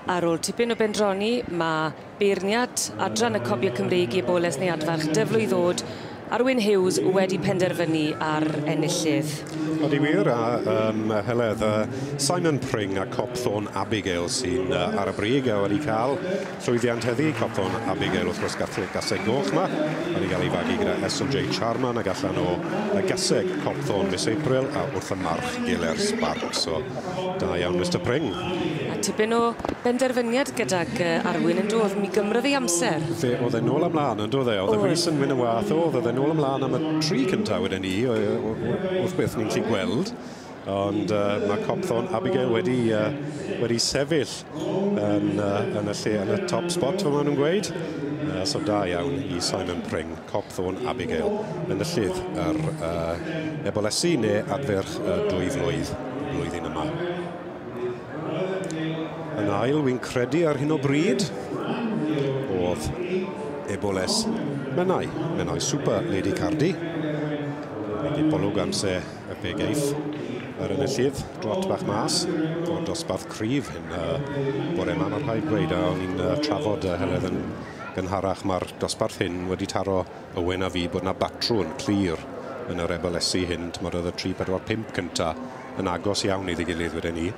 Ar ôl tipyn o bendroni, mae beirniad adran y Cobiau Cymreig i Eboles neu Adfarch dyflwydd ddod, Arwyn Hughes wedi penderfynu ar enillydd. Odi wir, a Heledd, Simon Pring a Copthorne Abigail sy'n ar y brig a wedi cael llwyddiant heddi. Copthorne Abigail wrth gwrs gaseg goch yma, wedi cael ei fagu gyda S&J Charman ac allan o gaseg Copthorne mis April a wrth y march Giler Spark. So da iawn Mr Pring. A tipyn o benderfyniad gydag Arwyn yn dod, mi gymrodd ei amser. Fe oedd e nôl ymlaen yn dod e, oedd y Rhys yn mynd yn wath, oedd e nôl ymlaen am y tri cyntaf wedyn ni, wrth beth ni'n gallu gweld. Ond mae Copthorne Abigail wedi sefyll yn y lle, yn y top spot, fel maen nhw'n gweud. So da iawn i Simon Pring, Copthorne Abigail, yn y llydd yr ebolesi neu adferch 2 flwydd blwyddyn yma. Yn ail, wy'n credu ar hyn o bryd, oedd eboles Menai, Menai Super Lady Cardi. Nid bolwg amser y fe geiff yr enillydd, drot bach mas o'r dosbarth cryf hyn bore yma, mae rhaid gweud, a o'n i'n trafod Heledd yn gynharach, mae'r dosbarth hyn wedi taro Owen a fi bod yna batrwn clir yn yr ebolesi hyn, tymor oedd y 3, 4, 5 cynta yn agos iawn iddi gilydd wedyn ni.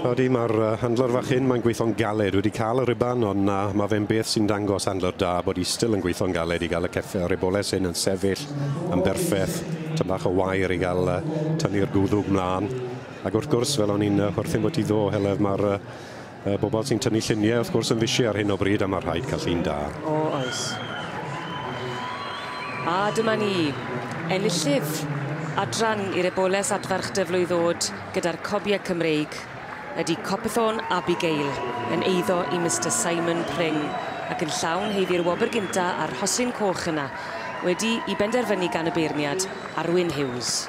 Odi, mae'r handler fach hyn, mae'n gweithio'n galed, wedi cael y riban, ond mae fe'n beth sy'n dangos handler da, bod hi still yn gweithio'n galed i gael y yr eboles hyn yn sefyll yn berffeth, tyn bach o wair i gael tynnu'r gwddwg mlaen. Ac wrth gwrs, fel o'n i'n chwerthin bod i ddo, Heledd, mae'r bobl sy'n tynnu lluniau wrth gwrs yn fysi ar hyn o bryd, a mae rhaid cael llun da. O, oes. A dyma ni, enillydd adran i'r eboles adfarch dyflwydd ddod gyda'r Cobiau Cymreig ydy Copthorne Abigail yn eiddo i Mr Simon Pring ac yn llawn heiddi'r wobr gynta a'r rhosyn coch yna wedi i benderfynu gan y beirniad Arwyn Hughes.